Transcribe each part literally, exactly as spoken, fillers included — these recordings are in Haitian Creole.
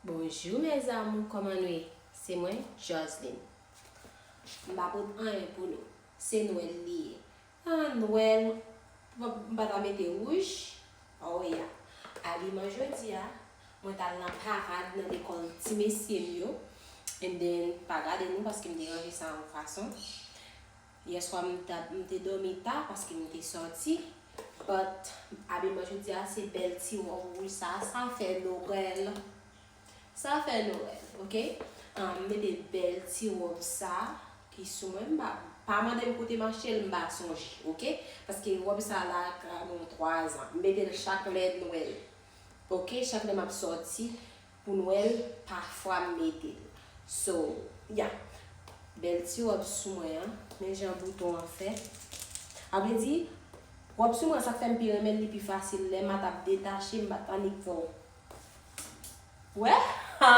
Bonjou mes amours, kòman nou ye? Se mwen, Joseline. M pa pot anyen pou nou. Se Nwèl li ye. Ah, Nwèl, m pa ta mete wouj. Oh yeah. Abiman jodi a, mwen t al nan parad nan lekòl ti mesye m yo. And then, pa gade nou paske m te ranje sa yon fason. Yèswa m t ap, m te dòmi ta paske m te sòti. But abiman jodi a se bèl ti wòb wouj sa, sa fè Nwèl. Sa fè Nwèl, oke? Ah, m mete bèl ti wòb sa ki sou mwen. M pa, pa mande m kote m achte l, m pa sonje, oke? Paske wòb sa la ka gen twa zan. M mete l chak lè Nwèl. Oke, chak lè m ap sòti pou Nwèl, pafwa m mete l. So, yeah. Bèl ti wòb sou mwen an. Men jan bouton an fè. A vle di, wòb sou mwen an, sa k fè m pi renmen l, li pi fasil. Lè m a t ap detache, m pa t annik fè w. Wè? Ha!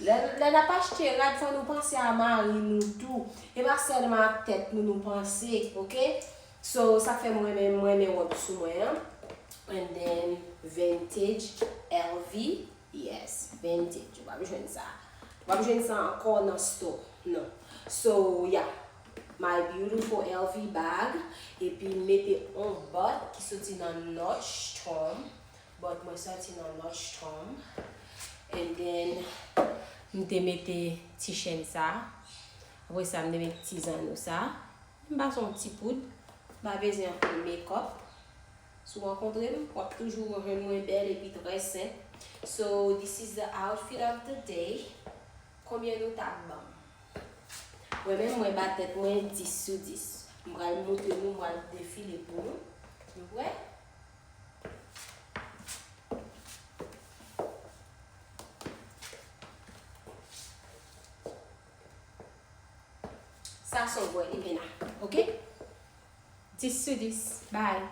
Lè, lè n ap achte rad, fò nou panse a mari nou tou. E pa sèlman ak tèt nou nou panse, oke? So, sa k fè m renmen, m renmen wòb sou mwen an. And then, vintage, L V, yes, vintage. Ou p ap jwenn sa. Ou p ap jwenn sa ankò nan store, non. So, yeah. My beautiful L V bag. Epi m mete on bòt ki soti nan Nordstrom. Bòt mwen soti nan Nordstrom. And then, m te mete ti chèn sa. Apre sa, m te mete ti zanno sa. M pase yon ti poud. M pa bezwen anpil makeup. Si w rankontre m, w ap toujou jwenn mwen bèl epi trè senp. So, this is the outfit of the day. Konbyen nou t ap ban m? Mwen menm, mwen ba tèt mwen dis sou dis. M pral montre nou, m pral defile pou nou. Nou prè? Sa se yon bwè limena, oke? Dis sou dis. Bye.